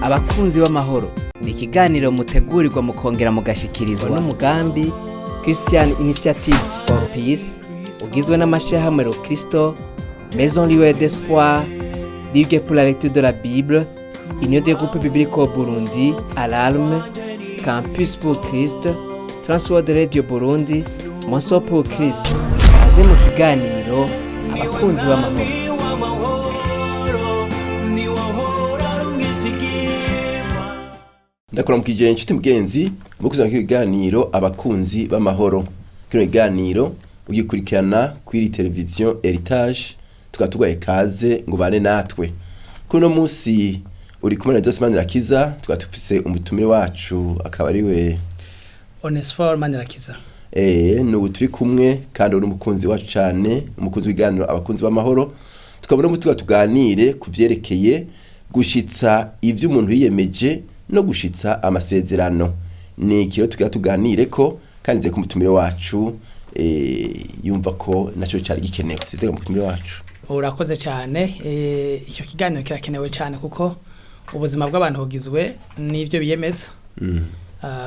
Abakunzi b'amahoro ni ikiganiro mutegurirwa mukongera mugashikirizwa n'umugambi Christian Initiatives for Peace, ugizwe n'amashirahamwe Rokristo, Maison Lueur d'Espoir, Ligue pour la lecture de la Bible, Union des groupes bibliques au Burundi, Alarme, Campus pour Christ, Transworld Radio Burundi, Moso pour Christ. Kaze mu kiganiro Abakunzi b'amahoro. Ndakuramukije inshuti mugenzi mukuzana kiganiro Abakunzi b'amahoro. Kino kiganiro ugikurikirana kuri televiziyo Heritage, tukaba tugaye kaze ngo bane natwe. Kuri uno munsi uri kumwe na Joseph Manirakiza, tukaba dufise umutumire wacu akaba ari we Onesphore Manirakiza. Nubu turi kumwe kandi uri umukunzi wacu cyane, umukunzi w'iganiro Abakunzi b'amahoro. Tukabona mu tuba tuganire ku vyerekeye gushitsa ivyo umuntu yiyemeje no gushitsa amasezerano. Ni ikiro tugira tuganire ko kandi nze ku mutumire wacu yumva ko naco cari gikenewe. Sivyo mutumire wacu? Urakoze cyane, icyo kiganiro kirakenewe cyane kuko ubuzima bw'abantu bugizwe n'ibyo biyemeza,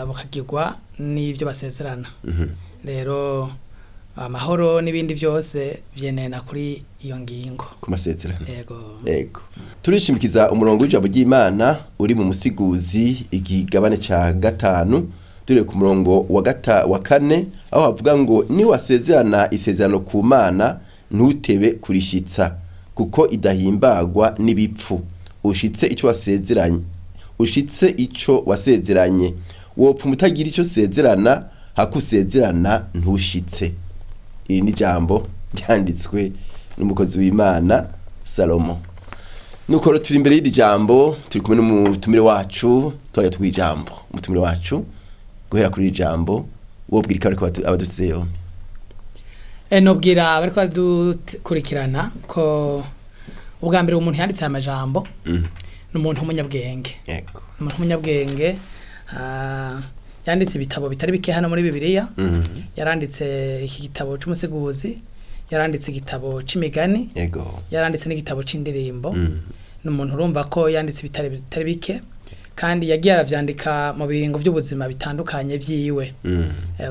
bukagirwa n'ibyo basezerana. Rero amahoro n'ibindi byose vyenena kuri iyo ngingo. Ku masezerano. Yego. Ego. Turishimikiza umurongo w'ijambo ry'Imana uri mu Musiguzi igigabane ca 5, turi ku murongo wa 4, aho havuga ngo: "Ni wasezerana isezerano ku Mana, ntutebe kurishitsa, kuko idahimbagwa n'ibipfu. Ushitse ico wasezeranye, ushitse ico wasezeranye. Wopfa umutagira ico sezerana, hakusezerana ntushitse." Iri ni jambo ryanditswe n'umukozi w'Imana Salomo. Nuko rero turi imbere y'iri jambo, turi kumwe n'umutumire wacu, twajya twijambo. Umutumire wacu, guhera kuri iri jambo, wobwira iki abariko abaduteze yombi? Nobwira abariko badukurikirana ko ubwa mbere umuntu yanditse aya majambo ni umuntu w'umunyabwenge. Umuntu w'umunyabwenge, yanditse ibitabo bitari bike hano muri Bibiliya. Yaranditse iki gitabo c'Umusiguzi, yaranditse igitabo c'Imigani, yaranditse n'igitabo c'Indirimbo. Ni umuntu urumva ko yanditse ibitari bitari bike kandi yagiye aravyandika mu biringo vy'ubuzima bitandukanye vyiwe.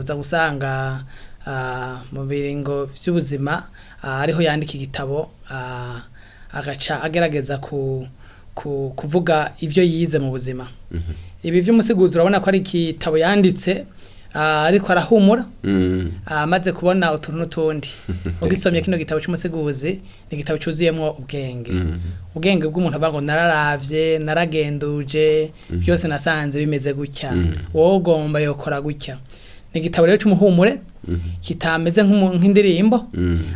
Uza gusanga mu biringo vy'ubuzima ariho yandika igitabo, agaca agerageza kuvuga ivyo yize mu buzima. Ibi vy'Umusiguzi urabona ko ari igitabo yanditse ariko arahumura, amaze kubona utuntu n'utundi. Ugisomye kino gitabo c'Umusiguzi, ni igitabo cuzuyemwo ubwenge, ubwenge bw'umuntu avuga ngo nararavye, naragenduje byose, nasanze bimeze gutya, wowe ugomba yokora gutya. Ni igitabo rero c'umuhumure kitameze nk'indirimbo,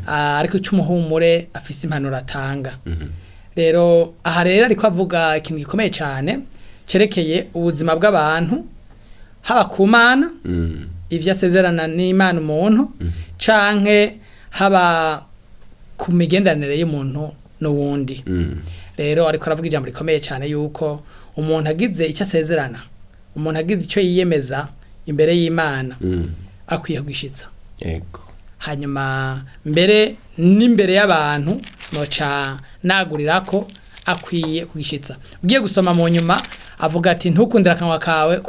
ariko c'umuhumure afise impanuro atanga. Rero aha rero ariko avuga ikintu gikomeye cyane cerekeye ubuzima bw'abantu, haba ku Mana, ivyo asezerana n'Imana umuntu, canke haba ku migenderanire y'umuntu n'uwundi. Rero ariko aravuga ijambo rikomeye cyane yuko umuntu agize icyo asezerana, umuntu agize icyo yiyemeza imbere y'Imana, akwiye kugishitsa. Hanyuma mbere n'imbere y'abantu, noca nagurira ko akwiye kugishitsa. Ugiye gusoma mu nyuma avuga ati: "Ntukundire akanwa kawe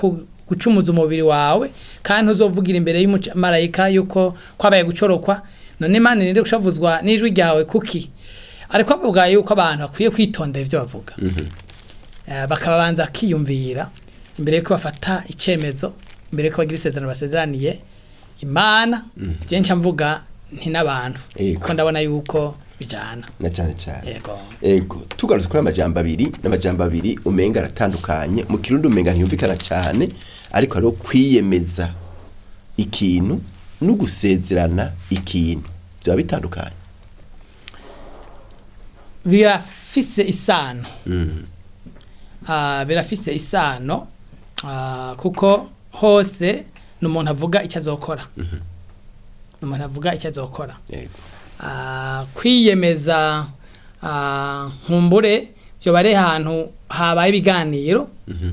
gucumuza umubiri wawe, kandi ntuzovugira imbere y'umumarayika yuko kwabaye gucorokwa. None Imana irinde gushavuzwa n'ijwi ryawe." Kuki ariko avuga yuko abantu bakwiye kwitondera ivyo bavuga, bakabanza kiyumvira imbere yuko bafata icemezo, imbere yuko bagira isezerano basezeraniye Imana? Je nca mvuga nti n'abantu, kuko ndabona yuko bijana. Na cyane cyane. Yego. Ego, tugarutse kuri amajambo abiri, n'amajambo abiri umenga aratandukanye, mu Kirundi umenga ntiyumvikana cyane, ariko hariho kwiyemeza ikintu no gusezerana ikintu. Byaba bitandukanye? Birafise isano. Birafise isano, kuko hose ni umuntu avuga icyo azokora, ni umuntu avuga icyo azokora. Kwiyemeza, nkumbure byo bari ahantu habaye ibiganiro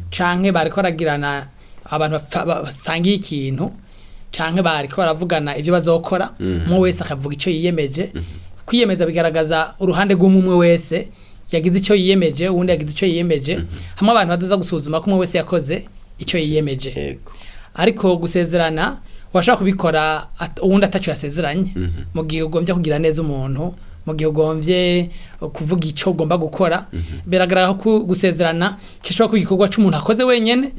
canke bariko baragirana, abantu basangiye ikintu canke bariko baravugana ivyo bazokora, umwe wese akavuga ico yiyemeje. Kwiyemeza bigaragaza uruhande rw'umwe wese. yagize icyo yiyemeje, uwundi yagize icyo yiyemeje, hamwe abantu bazoza gusuzuma ko umwe wese yakoze icyo yiyemeje. Ariko gusezerana washobora kubikora uwundi ataco yasezeranye, mu gihe ugombye kugira neza umuntu, mu gihe ugombye kuvuga icyo ugomba gukora. Biragaragara ko gusezerana gishobora kuba igikorwa c'umuntu akoze wenyene,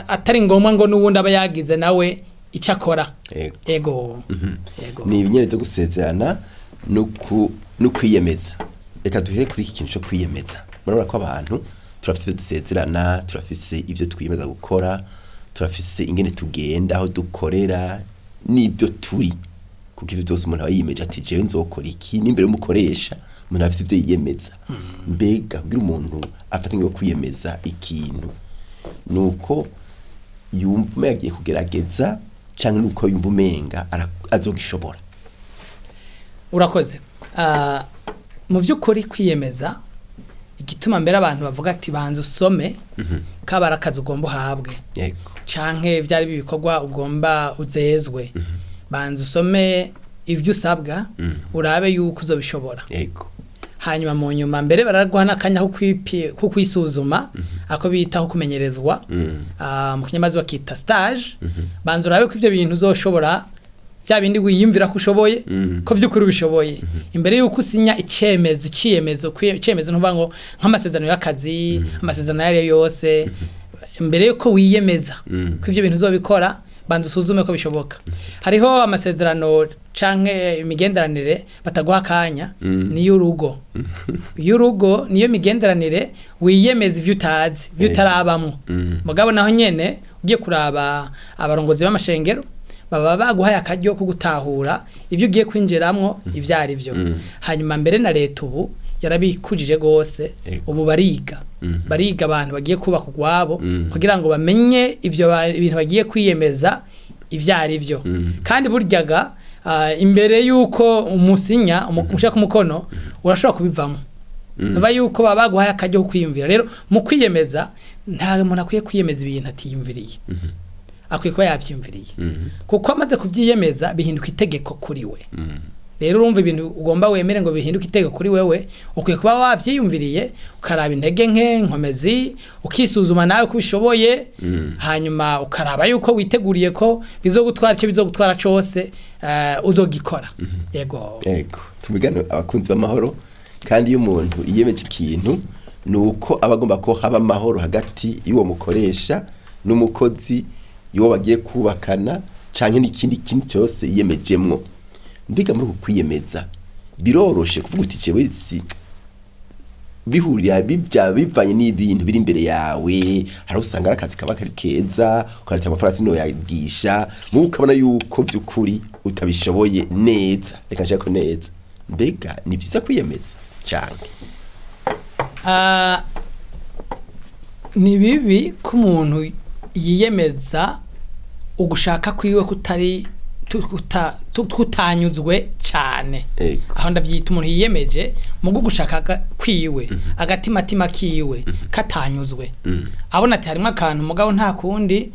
atari ngombwa ngo n'uwundi aba yagize nawe icyo akora. Ego. Ego. Ni ibinyere byo gusezerana no kwiyemeza. Reka duhere kuri iki kintu cyo kwiyemeza. Murabona ko abantu turafise ibyo dusezerana, turafise ibyo twiyemeza gukora, turafise ingene tugenda, aho dukorera n'ibyo turi, kuko ibyo byose umuntu aba yiyemeje ati jewe nzokora iki. N'imbere y'umukoresha umuntu afise ibyo yiyemeza. Mbega kugira umuntu afate ingingo yo kwiyemeza ikintu, nuko yumva umenga agiye kugerageza, canke nuko yumva umenga azogishobora? Urakoze. Mu by'ukuri kwiyemeza, igituma mbere abantu bavuga ati banza usome, kaba ari akazi ugomba uhabwe canke byari ibikorwa ugomba uzezwe, banza usome ivyo usabwa, urabe yuko uzobishobora. Hanyuma mu nyuma mbere baraguha n'akanya ko kwisuzuma, ako bita ko kumenyerezwa, mu kinyamazi bakita stage. Banza urabe ko ivyo bintu uzoshobora, bya bindi wiyumvira ko ushoboye, ko vy'ukuri ubishoboye, imbere yuko usinya icemezo, iciyemezo. Icemezo ntuvuga ngo nk'amasezerano y'akazi, amasezerano ayo ariyo yose, imbere yuko wiyemeza ko ivyo bintu uzobikora, banza usuzume ko bishoboka. Hariho amasezerano canke imigenderanire bataguha akanya, niyo urugo. Iyo urugo niyo migenderanire wiyemeza ivyo utazi, ivyo utarabamwo. Mugabo naho nyene ugiye kuraba, abarongozi b'amashengero baba baguhaye akaryo ko gutahura ivyo ugiye kwinjiramwo ivyo ari vyo. Hanyuma mbere na leta ubu yarabikujije gose. Ubu bariga, bariga abantu bagiye kubaka ugwabo kugira ngo bamenye ivyo ibintu bagiye kwiyemeza ivyo ari vyo. Kandi buryaga imbere yuko umusinya ushaka umukono, urashobora kubivamo. Nuva yuko baba baguhaye akaryo ko kwiyumvira. Rero mu kwiyemeza, nta muntu akwiye kwiyemeza ibintu atiyumviriye, akwiye kuba yavyiyumviriye, kuko amaze kuvyiyemeza bihinduka itegeko kuri we. Rero urumva, ibintu ugomba wemere ngo bihinduke itegeko kuri wewe, ukwiye kuba wavyiyumviriye, ukaraba intege nke, nkomezi, ukisuzuma nawe ko ubishoboye, hanyuma ukaraba yuko witeguriye ko bizogutwara icyo bizogutwara cose, uzogikora. Yego. Ego, tumigane abakunzi b'amahoro. Kandi iyo umuntu yiyemeje ikintu, ni uko aba agomba ko haba amahoro hagati y'uwo mukoresha n'umukozi, y'uwo bagiye kubakana, canke n'ikindi kintu cyose yiyemejemwo. Mbega muri uku kwiyemeza, biroroshe kuvuga uti jewe si bihurira bivya bivanye n'ibintu biri imbere yawe? Hari aho usanga ari akazi kaba kari keza, ukarata amafaranga sinoyagisha, mubu ukabona yuko vy'ukuri utabishoboye neza, reka nshake ko neza. Mbega ni vyiza kwiyemeza canke? Ni bibi ko umuntu yiyemeza ugushaka kwiwe kutari kutanyuzwe cyane. Aho ndavyita umuntu yiyemeje mu gushaka kwiwe, agatimatima kiwe katanyuzwe, abona ati harimo akantu, mugabo nta kundi,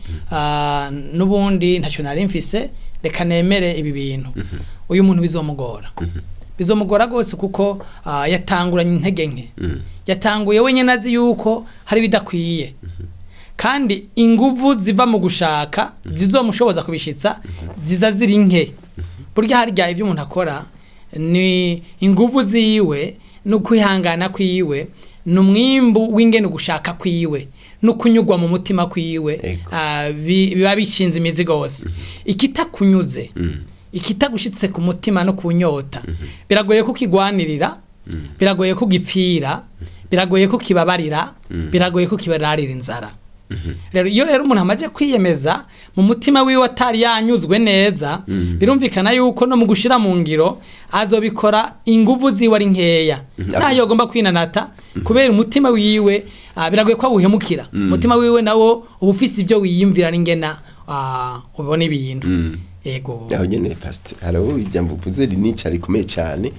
n'ubundi ntacyo nari mfise, reka nemere ibi bintu. Uyu muntu bizomugora, bizomugora rwose, kuko yatanguranye intege nke. Yatanguye wenyine azi yuko hari ibidakwiye, kandi inguvu ziva mu gushaka zizomushoboza kubishitsa ziza ziri nke. Burya harya ibyo umuntu akora ni inguvu ziwe no kwihangana kwiwe, ni umwimbu w'ingene ugushaka kwiwe no kunyugwa mu mutima kwiwe. Biba bishinze imizi gose. Ikitakunyuze, ikitagushitse ku mutima no kunyota, biragoye kukigwanirira, biragoye kugipfira, biragoye kukibabarira, biragoye kukibararira inzara. Rero iyo rero umuntu amaze kwiyemeza mu mutima wiwe atari yanyuzwe neza, birumvikana yuko no mu gushira mu ngiro azobikora inguvu ziwe ari nkeya, nayo agomba kwinanata, kubera umutima wiwe biragoye ko awuhemukira. Umutima wiwe nawo uba ufise ibyo wiyumvira n'ingena ubona ibintu. Yego. Aho nyene, pastor, hariho ijambo uvuze rinica rikomeye cyane,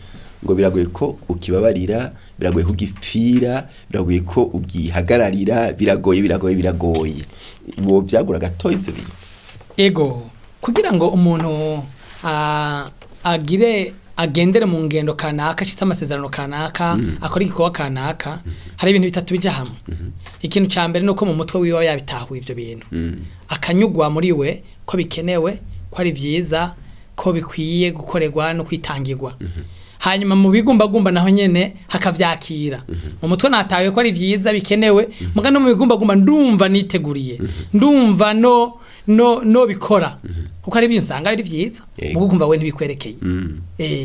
ngo biragoye ko ukibabarira, biragoye ko ugipfira, biragoye ko ugihagararira, biragoye, biragoye, biragoye. Wo vyagura gato ivyo bintu? Ego, kugira ngo umuntu agire agendere mu ngendo kanaka, ashitse amasezerano kanaka, akora igikorwa kanaka, hari ibintu bitatu bija hamwe. Ikintu ca mbere nuko mu mutwe wiwe aba yabitahuye ivyo bintu, akanyugwa muri we ko bikenewe, ko ari vyiza, ko bikwiye gukorerwa no kwitangirwa. Hanyuma mu bigumbagumba naho nyene hakavyakira. Mu mutwe natawe ko ari vyiza bikenewe, muga no mu bigumbagumba ndumva niteguriye, ndumva no bikora, kuko ari ibintu usanga ari vyiza, muga ukumva we ntibikwerekeye.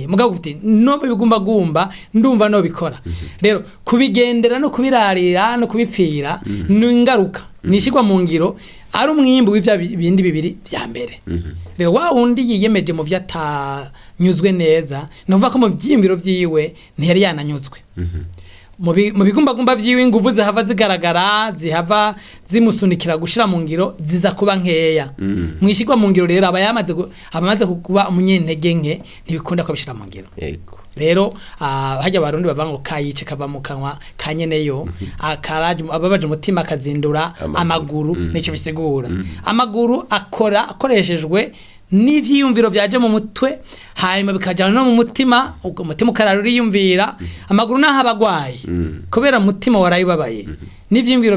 Mugabo uti no mu bigumbagumba ndumva no bikora. Rero kubigendera no kubirarira no kubipfira ni ingaruka nishigwa mu ngiro, ari umwimbu w'ivya bindi bibiri vya mbere. Rero wa wundi yiyemeje mu vyo atanyuzwe neza, nuvuga ko mu vyiyumviro vyiwe ntiyari yananyuzwe. Mu bigumbagumba vyiwe inguvu zihava zigaragara, zihava zimusunikira gushira mu ngiro, ziza kuba nkeya. Mwishigwa mu ngiro rero aba yamaze aba amaze kuba umunyentege nke, ntibikunda ko abishira mu ngiro. Rero hajya abarundi bavuga ngo kayice kava mu kanwa kanyeneyo, akaraje ababaje umutima akazindura amaguru, nico bisigura. Amaguru akora akoreshejwe n'ivyiyumviro vyaje mu mutwe, hanyuma bikajana no mu mutima, ubwo umutima ukarara uriyumvira. Amaguru naho abagwaye kubera umutima warayibabaye n'ivyiyumviro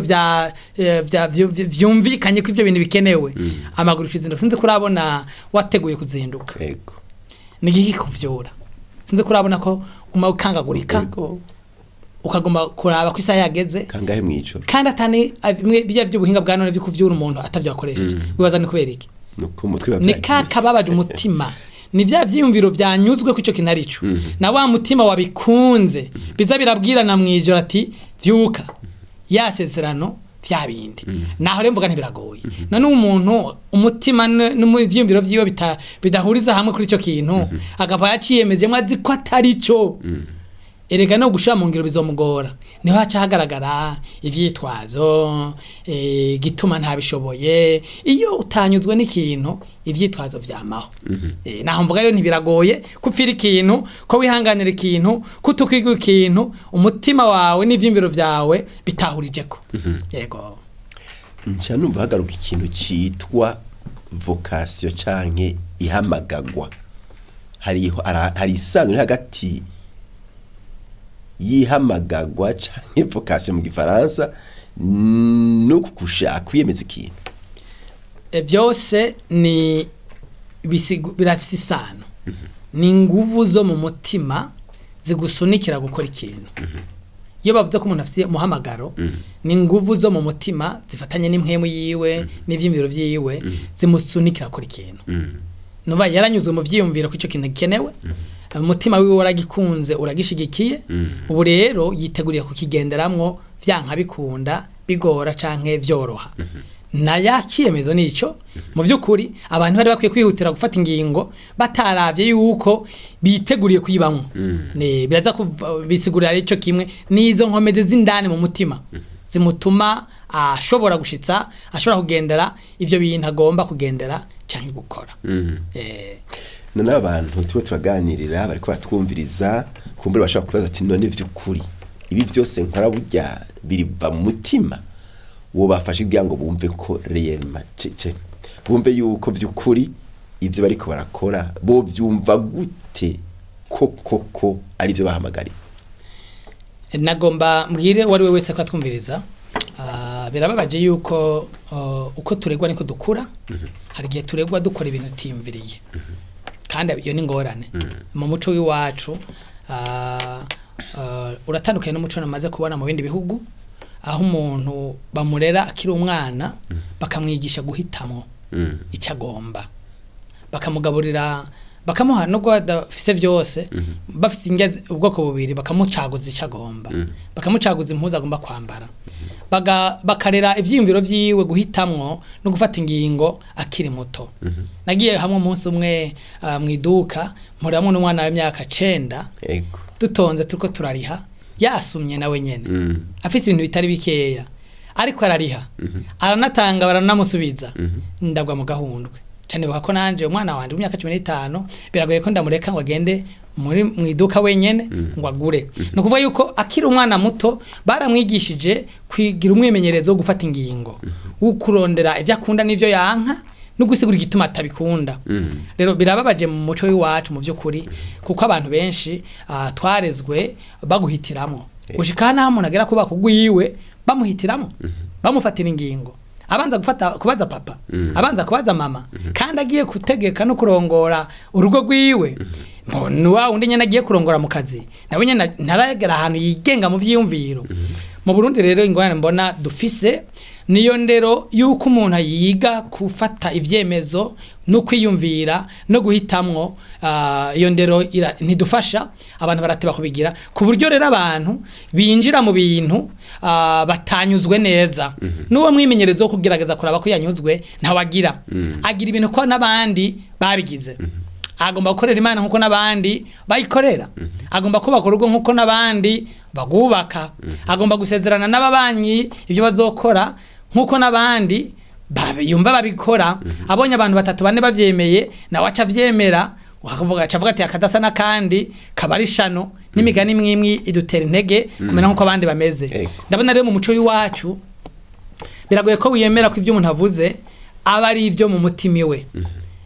vyumvikanye ko ivyo bintu bikenewe, amaguru kizinduka. Sinzi kurabona wateguye kuzinduka. Ni igiki kuvyura? Sinzi kurabona ko uguma ukangagurika, ukaguma kuraba ko isaha yageze kangahe mw'ijoro, kandi atani bimwe bijya by'ubuhinga bwa none vyo kuvyura umuntu atavyakoresheje. Wibaza ni kubera iki? Nuko umutwe Ni ka kababaje umutima, ni vya vyiyumviro vyanyuzwe ko ico kintu ari ico, na wa mutima wabikunze, biza birabwirana mw'ijoro ati vyuka, ya sezerano vya bindi. Naho rero mvuga ntibiragoye. None umuntu umutima n'ivyiyumviro vyiwe bidahuriza hamwe kuri ico kintu, akava yaciyemejemwo azi ko atari ico, erega no gushira mu ngiro bizomugora. Niho haca hagaragara ivyitwazo, gituma ntabishoboye. Iyo utanyuzwe n'ikintu, ivyitwazo vyamaho. Naho mvuga rero ntibiragoye kupfira ikintu, ko wihanganira ikintu, kutukwiga ikintu, umutima wawe n'ivyiyumviro vyawe bitahurijeko. Yego. Nca numva hagaruka ikintu citwa vocation canke ihamagagwa. Hari isano iri hagati yihamagagwa canke vocation mu gifaransa no kugushaka kwiyemeza ikintu. Vyose ni birafise isano. Ni inguvu zo mu mutima zigusunikira gukora ikintu. Iyo bavuze ko umuntu afise umuhamagaro, ni inguvu zo mu mutima zifatanye n'impwemu yiwe n'ivyiyumviro vyiwe zimusunikira gukora ikintu. Nuba yaranyuzwe mu vyiyumviro ko ico kintu gikenewe, umutima wiwe waragikunze, uragishigikiye, ubu rero yiteguriye kukigenderamwo vyanka bikunda, bigora canke vyoroha. Na ya kiyemezo nico mu vyukuri abantu bari bakwiye kwihutira gufata ingingo bataravye yuko biteguriye kuyibamwo. Ne biraza bisigurira ico kimwe nizo nkomeze z'indani mu mutima zimutuma ashobora gushitsa, ashobora kugendera ivyo bintu agomba kugendera canke gukora. None abantu tuba turaganirira bariko baratwumviriza, kumbure bashaka kubaza ati none vyukuri ibi vyose nkora burya biriva mu mutima, wo bafashe kugira ngo bumve ko réellement cece bumve yuko vyukuri ivyo bariko barakora bo vyumva gute ko ari byo bahamagariye. Nagomba mbwire uwari we wese ko atwumviriza, birababaje yuko uko turegwa niko dukura. Hari igihe turegwa dukora ibintu timviriye, kandi iyo ni ngorane. Mu muco w'iwacu uratandukanye n'umuco namaze kubona mu bindi bihugu, aho umuntu bamurera akiri umwana bakamwigisha guhitamwo icyo agomba, bakamugaburira, bakamuha nubwo badafise vyose, bafise indya ubwoko bubiri, bakamucaguza icyo agomba, bakamucaguza impuzu agomba kwambara, bakarera ivyiyumviro vyiwe guhitamwo no gufata ingingo akiri muto. Nagiye hamwe umunsi umwe mw'iduka, mpuramwo n'umwana w'imyaka 9, dutonze turiko turariha, yasumye nawe nyene, afise ibintu bitari bikeya, ariko arariha, aranatanga, baranamusubiza. Ndagwa mu gahundwe cyane ko nanje umwana wanje w'imyaka 15 biragoye ko ndamureka ngo agende muri mwiduka wenyene ngo agure. No kuvuga yuko akiri umwana muto baramwigishije kwigira umwimenyerezo wo gufata ingingo, wo kurondera ibyo akunda n'ivyo yanka, no gusigura igituma atabikunda. Rero birababaje mu muco w'iwacu mu by'ukuri, kuko abantu benshi twarezwe baguhitiramo, gushika naho umuntu agera kuba kugwiwe bamuhitiramo, bamufatira ingingo, abanza gufata kubaza papa, abanza kubaza mama, kandi agiye gutegeka no kurongora urugo rwiwe. Mbona wa undi nyene agiye kurongora mu kazi nawe nyene ntaragera ahantu yigenga mu vyiyumviro. Mu Burundi rero ingorane mbona dufise niyo ndero yuko umuntu yiga gufata ivyemezo no kwiyumvira no guhitamwo. Iyo ndero ntidufasha, abantu barateba kubigira, ku buryo rero abantu binjira mu bintu batanyuzwe neza. N'uwo mwimenyerezo wo kugerageza kuraba ko yanyuzwe ntawagira, agira ibintu ko n'abandi babigize. Agomba gukorera Imana nkuko n'abandi bayikorera, agomba kubaka urugo nkuko n'abandi bagubaka, agomba gusezerana n'ababanyi ibyo bazokora nkuko n'abandi yumva babikora. Abonye abantu batatu bane bavyemeye, nawe aca avyemera, akavuga aca avuga ati akadasa n'akandi kaba ari shano. N'imigani imwe idutera intege kumera nkuko abandi bameze. Ndabona rero mu muco w'iwacu biragoye ko wiyemera ko ibyo umuntu avuze aba ari ibyo mu mutima iwe,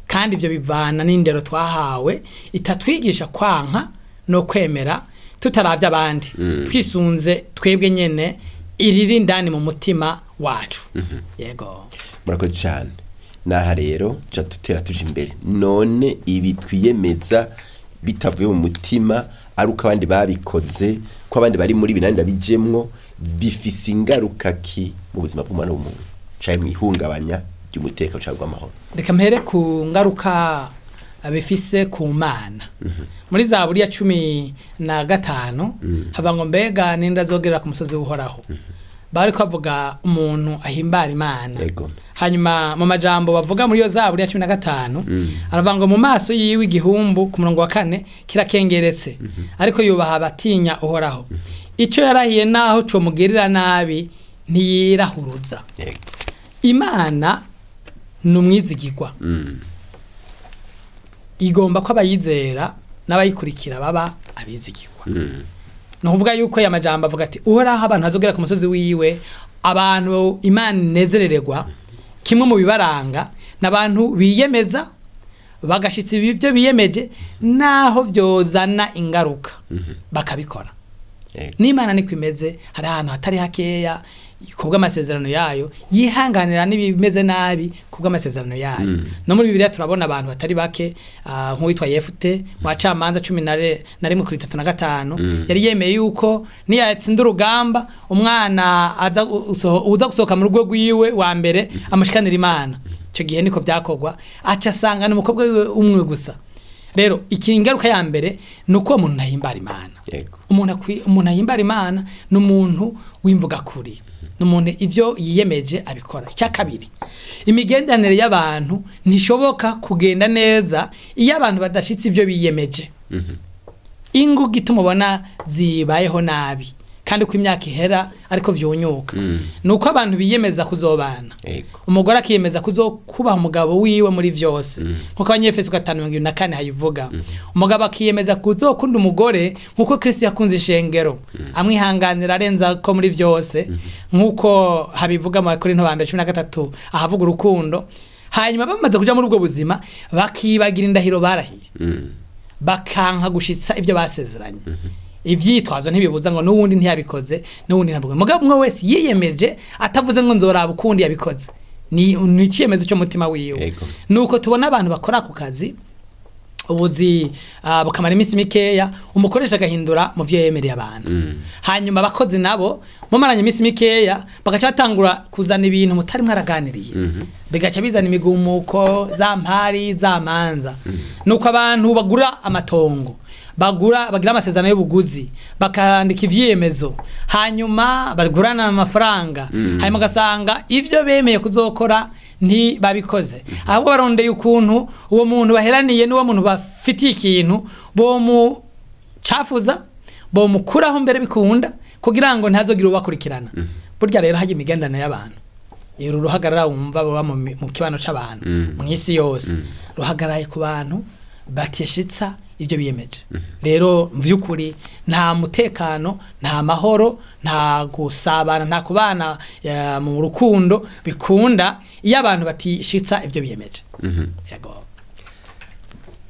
kandi ibyo bivana n'indero twahawe itatwigisha kwanka no kwemera tutaravye abandi, twisunze twebwe nyene iriri indani mu mutima wacu. Yego. Murakoze cyane. Naha rero tuca dutera tuja imbere. None ibi twiyemeza bitavuye mu mutima, ari uko abandi babikoze, ko abandi bari muri ibi nanjye ndabijemwo, bifise ingaruka ki mu buzima bw'umwana w'umuntu canke mw'ihungabanya ry'umutekano canke w'amahoro? Reka mpere ku ngaruka bifise ku Mana. Muri Zaburi ya 15 hava ngo: mbega ninde azogera ku musozi w'Uhoraho? Bariko bavuga umuntu ahimbara Imana. Hanyuma mu majambo bavuga muri iyo Zaburi ya 15, aravuga ngo mu maso yiwe igihumbu, ku murongo wa 4, kirakengeretse, ariko yubaha abatinya Uhoraho. Ico yarahiye naho comugirira nabi ntiyirahuruza. Imana ni umwizigirwa, igomba ko abayizera n'abayikurikira baba abizigirwa. Ni ukuvuga yuko aya majambo avuga ati Uhoraho abantu bazogera ku musozi wiwe, abantu Imana inezerererwa, kimwe mu bibaranga n'abantu biyemeza bagashitsa ibyo biyemeje naho vyozana ingaruka, bakabikora. N'Imana niko imeze. Hari ahantu hatari hakeya kubw'amasezerano yayo yihanganira n'ibimeze nabi kubw'amasezerano yayo. No muri Bibiliya turabona abantu batari bake, nk'uwitwa Yefute mu Bacamanza 11:35, yari yemeye yuko niyatsinda urugamba umwana aza uza gusohoka mu rugo rwiwe wa mbere amushikanira Imana. Icyo gihe niko byakorwa, aca asanga n'umukobwa wiwe umwe gusa. Rero ingaruka ya mbere ni uko uwo muntu ahimbara Imana. Umuntu ahimbara Imana ni umuntu w'imvugakuri, ni umuntu ivyo yiyemeje abikora. Icya kabiri, imigenderanire y'abantu ntishoboka kugenda neza iyo abantu badashitse ivyo biyemeje. Ingo gituma ubona zibayeho nabi, kandi uko imyaka ihera ariko vyunyuka, ni uko abantu biyemeza kuzobana. Umugore akiyemeza kuzokubaha umugabo wiwe muri vyose, nkuko Abanyefeso 5:24 hayivuga. Umugabo akiyemeza kuzokunda umugore nkuko Kristo yakunze ishengero, amwihanganira arenza ko muri vyose, nkuko habivuga mu Bakorinto ba mbere 13 ahavuga urukundo. Hanyuma bamaze kuja muri ubwo buzima bakibagira indahiro barahiye, bakanka gushitsa ibyo basezeranye. Ivyitwazo ntibibuza ngo n'uwundi ntiyabikoze, n'uwundi ntabwo. Mugabo umwe wese yiyemeje atavuze ngo nzoraba ukundi yabikoze, ni icyemezo cy'umutima wiwe. Nuko tubona abantu bakora ku kazi, ubuzi bukamara iminsi mikeya, umukoresha agahindura mu vyo yemereye abantu. Hanyuma abakozi nabo mumaranye iminsi mikeya bagaca batangura kuzana ibintu mutari mwaraganiriye, bigaca bizana imigumuko, za mpari, za manza. Nuko abantu bagura amatongo, bagira amasezerano y'ubuguzi, bakandika ivyemezo, hanyuma bagurana amafaranga, hanyuma ugasanga ivyo bemeye kuzokora ntibabikoze, ahubwo barondeye ukuntu uwo muntu baheraniye n'uwo muntu bafitiye ikintu bomucafuza, bomukuraho mbere bikunda, kugira ngo ntazogire ubakurikirana. Burya rero hajya imigenderanire y'abantu, uru ruhagarara wumva ruba mu kibano c'abantu mw'isi yose, ruhagaraye ku bantu batishitsa ibyo biyemeje. Rero mu by'ukuri nta mutekano, nta mahoro, Nta gusabana, nta kubana mu rukundo bikunda iyo abantu batishitsa ibyo biyemeje. Yego.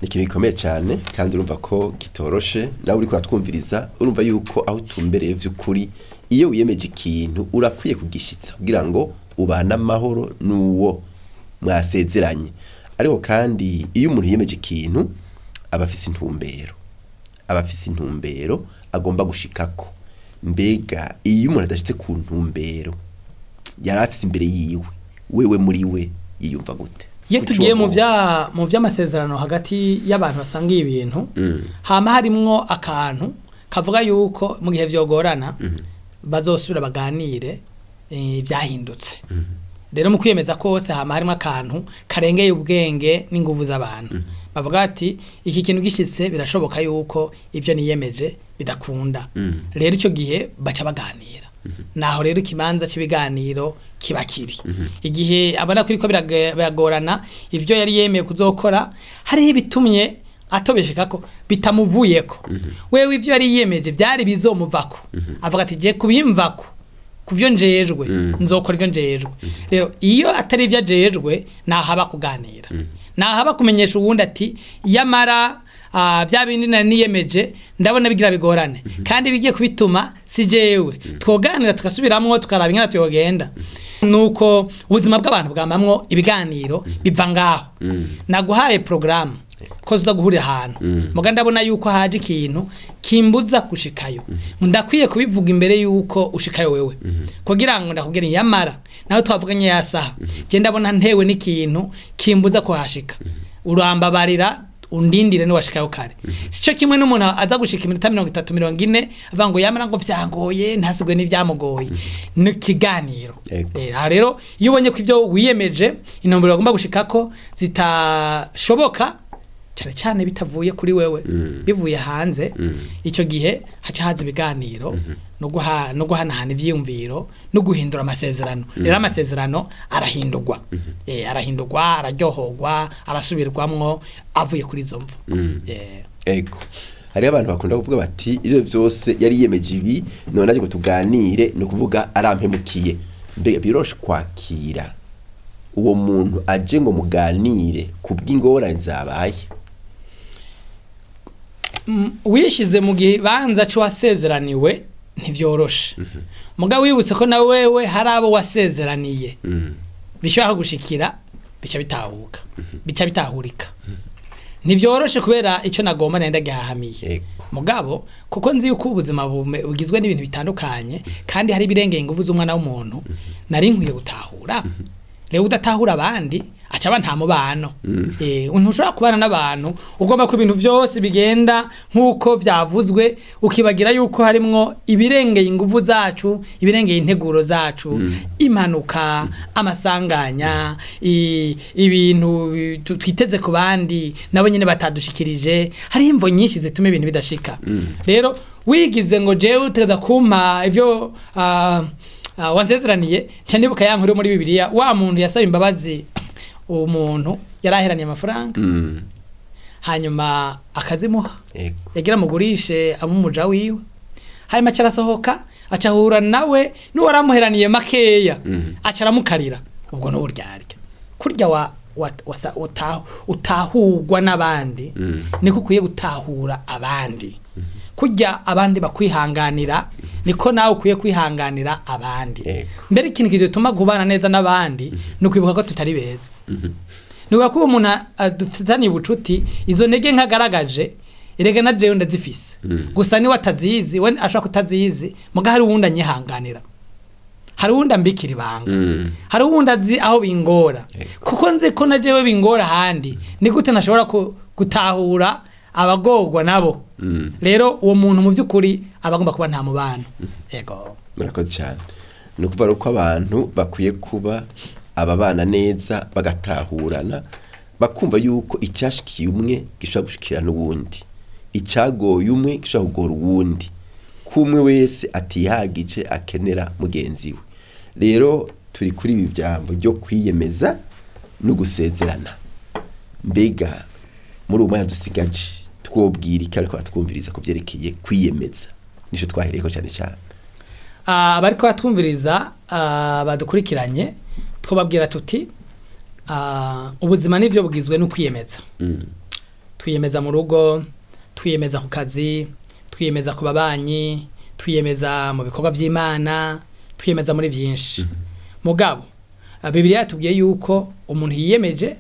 Ni ikintu gikomeye cyane kandi urumva ko kitoroshe. Nawe uriko uratwumviriza, urumva yuko aho utumbereye vy'ukuri, iyo wiyemeje ikintu urakwiye kugishitsa kugira ngo ubane amahoro n'uwo mwasezeranye. Ariko kandi iyo umuntu yiyemeje ikintu aba afise intumbero, aba afise intumbero agomba gushikako. Mbega iyo umuntu adashitse ku ntumbero yari afise imbere yiwe, wewe muri we yiyumva gute? Iyo Kuki tugiye mu uwo bya mu by'amasezerano hagati y'abantu basangiye ibintu, hama harimwo akantu kavuga yuko mu gihe vyogorana bazosubira baganire ivyahindutse. Rero mu kwiyemeza kose hama harimwo akantu karengeye ubwenge n'inguvu z'abantu, bavuga ati iki kintu gishitse birashoboka yuko ivyo niyemeje bidakunda. Rero ico gihe baca baganira. Naho rero ikibanza cy'ibiganiro kiba kiri igihe abona ko biragorana, ivyo yari yemeye kuzokora hariho ibitumye atobesheka ko bitamuvuyeko. Wewe ivyo yari yiyemeje byari bizomuvako, avuga ati je kubimvako kuvyo njejwe, nzokora ivyo njejwe. Rero iyo atari ivyo ajejwe, nahaba kuganira, nahaba kumenyesha uwundi ati yamara bya bindi nari niyemeje ndabona bigira bigorane, kandi bigiye kubituma si jewe, twoganira tugasubiramwo tukaraba ingene tuyogenda. Nuko ubuzima bw'abantu bwamamwo ibiganiro biva ngaho. Naguhaye programme ko tuza guhurira ahantu, muga ndabona yuko haje ikintu kimbuza gushikayo, ndakwiye kubivuga imbere yuko ushikayo wewe, kugira ngo ndakubwire yamara nawe twavuganye ya saha, je ndabona ntewe n'ikintu kimbuza kuhashika, urambabarira undindire niwashikayo kare. Sico kimwe n'umuntu aza gushika iminota 30, 40, avuga ngo yamara ngo vyangoye, ntasigwe n'ivyamugoye. Ni ikiganiro. Yego. Aha rero iyo ubonye ko ivyo wiyemeje, intumbero bagomba gushikako zitashoboka, cyane cyane bitavuye kuri wewe, bivuye hanze, icyo gihe haca haza ibiganiro no guhanahana ivyiyumviro no guhindura amasezerano. Rero amasezerano arahindurwa, arahindurwa, araryohorwa, arasubirwamwo avuye kuri izo mvo. Ego. Hariho abantu bakunda kuvuga bati ibyo byose yari yiyemeje ibi, none aje ngo tuganire, ni ukuvuga arampemukiye. Mbega biroroshe kwakira uwo muntu aje ngo muganire ku bw'ingorane zabaye? Wishize mu gibanza c'uwasezeraniwe ntivyoroshe, muga wibutse ko na wewe hari abo wasezeraniye bishobora gushikira, bica bitahuka, bica bitahurika. Ntivyoroshe kubera ico nagomba nenda gihahamiye. Mugabo kuko nzi yuko ubuzima bugizwe n'ibintu bitandukanye kandi hari ibirengeye inguvu z'umwana w'umuntu, nari nkwiye gutahura. Rero udatahura abandi aca aba nta mubano. Ntushobora kubana n'abantu ugomba ko ibintu byose bigenda nk'uko vyavuzwe, ukibagira yuko harimwo ibirengeye inguvu zacu, ibirengeye integuro zacu, impanuka, amasanganya, ibintu twiteze ku bandi nabo nyene batadushikirije. Hariho imvo nyinshi zituma ibintu bidashika. Rero wigize ngo jewe utegeza kumpa ivyo wansezeraniye, nca nibuka ya nkuru yo muri Bibiliya, wa muntu yasaba imbabazi umuntu yari aheraniye amafaranga, hanyuma akazimuha. Yagira mugurishe amumuja wiwe, hanyuma aca arasohoka, aca ahura nawe n'uwaramuheraniye makeya, aca aramukarira. Ubwo n'uburyarya kurya wa, wasa, utahurwa n'abandi, niko ukwiye gutahura abandi. Kurya abandi bakwihanganira, niko nawe ukwiye kwihanganira abandi. Mbere ikintu kidutuma kubana neza n'abandi ni ukwibuka ko tutari beza, ni ukuvuga ko uwo muntu dufitaniye ubucuti, izo ntege nkagaragaje erega na jewe ndazifise, gusa niwe atazizi, we ashobora kutazizi. Muga hari uwundi anyihanganira, hari uwundi ambikira ibanga, hari uwundi azi aho bingora. Kuko nzi ko na jewe bingora ahandi, ni gute ntashobora gutahura abagorwa nabo? Rero uwo muntu mu by'ukuri aba agomba kuba nta mubano. Yego. Murakoze cyane. Ni ukuvuga rero ko abantu bakwiye kuba ababana neza, bagatahurana, bakumva yuko icyashikiye umwe gishobora gushikira n'uwundi, icyagoye umwe gishobora kugora uwundi, ko umwe wese atihagije, akenera mugenzi we. Rero turi kuri ibi byambo byo kwiyemeza no gusezerana. Mbega muri uwo mwanya dusigaje twobwira iki ariko batwumviriza ku byerekeye kwiyemeza? Nico twahereyeko cyane cyane. Abariko batwumviriza, badukurikiranye, twobabwira tuti ubuzima nivyo bugizwe no kwiyemeza. Twiyemeza mu rugo, twiyemeza ku kazi, twiyemeza ku babanyi, twiyemeza mu bikorwa vy'Imana, twiyemeza muri vyinshi. Mugabo Bibiliya yatubwiye yuko umuntu yiyemeje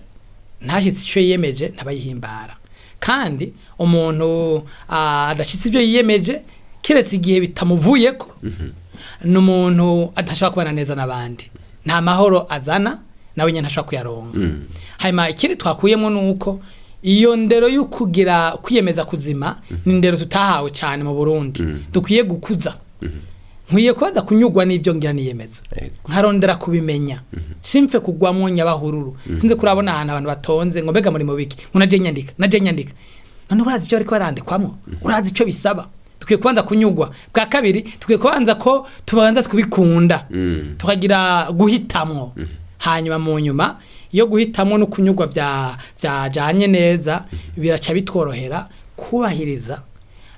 ntashitse ico yiyemeje ntabayihimbara, kandi umuntu adashitse ivyo yiyemeje kiretse igihe bitamuvuyeko, ni umuntu adashobora kubana neza n'abandi, nta mahoro azana, nawe nyene ntashobora kuyaronka. Hanyuma ikindi twakuyemo ni uko iyo ndero yo kugira kwiyemeza kuzima ni indero tutahawe cyane mu Burundi, dukwiye gukuza. Nkwiye kubanza kunyugwa n'ibyo ngira niyemeza, nkarondera kubimenya, simfe kugwamwo nyabahururu. Sinze kurabona ahantu abantu batonze ngo mbega muri mubiki, ngo naje nyandika, naje nyandika. None urazi icyo bariko barandikwamwo? Urazi icyo bisaba? Dukwiye kubanza kunyugwa. Bwa kabiri, dukwiye kubanza ko tubanza kubikunda, tukagira guhitamwo. Hanyuma mu nyuma iyo guhitamwo no kunyugwa vyajanye neza, biraca bitworohera kubahiriza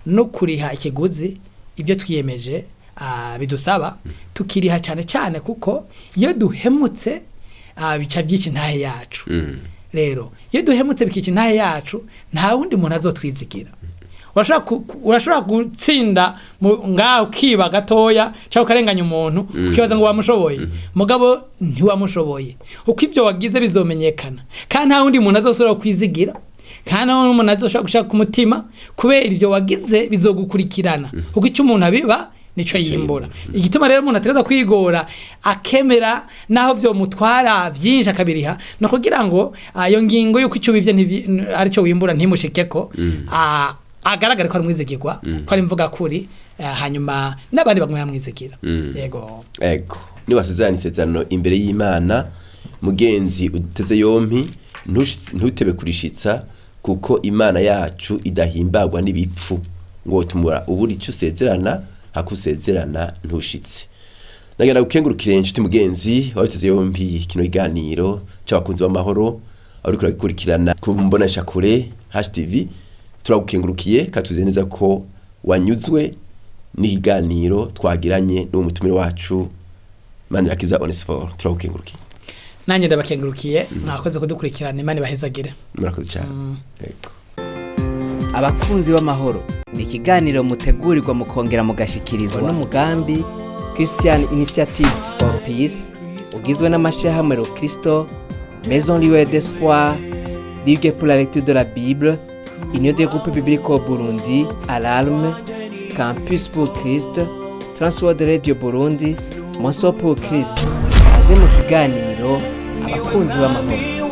no kuriha ikiguzi ibyo twiyemeje bidusaba, tukiriha cyane cyane kuko iyo duhemutse bica byica intahe yacu. Rero iyo duhemutse bikica intahe yacu, nta wundi muntu azotwizigira. Urashobora gutsinda ngaho ukiba gatoya cyangwa ukarenganya umuntu, ukibaza ngo wamushoboye, mugabo ntiwamushoboye. Uko ibyo wagize bizomenyekana, kandi nta wundi muntu azosubira kwizigira, kandi nta wundi muntu azoshobora gushaka ku mutima kubera ivyo wagize bizogukurikirana, kuko icyo umuntu abiba nico yimbura. Igituma rero umuntu ategereza kwigora akemera naho vyo mutwara vyinshi akabiriha, no kugira ngo iyo ngingo yuko icyo bivye aricyo wimbura ntimushikeko, agaragare ko ari umwizigirwa, ko ari imvuga kuri, hanyuma n'abandi baguma bamwizigira. Yego. Ego, niwasezerana isezerano imbere y'Imana, mugenzi uteze yompi, ntutebe kurishitsa, kuko Imana yacu idahimbagwa n'ibipfu ngo tumura ubura icyo usezerana, hakusezerana ntushitse. Nagenda gukengurukire inshuti mugenzi wabiteze yompi kino kiganiro c'abakunzi b'amahoro, ariko uragikurikirana ku mbonesha kure HTV. Turagukengurukiye katuze neza ko wanyuzwe n'ikiganiro twagiranye n'uwo mutumire wacu Manirakiza Onesphore. Turagukengurukiye. Nanjye ndabakengurukiye, mwakoze kudukurikirana, Imana ibahezagire. Murakoze cyane. Yego. Abakunzi b'amahoro ni ikiganiro mutegurirwa mukongera mugashikirizwa n'umugambi Christian Initiatives for Peace, ugizwe n'amashirahamwe Rokristo, Maison Lieu d'Espoir, Ligue pour la lecture de la Bible, Union des groupes bibliques au Burundi, Alarme, Campus pour Christ, Transworld Radio Burundi, Moso pour Christ. Kaze mu kiganiro abakunzi b'amahoro.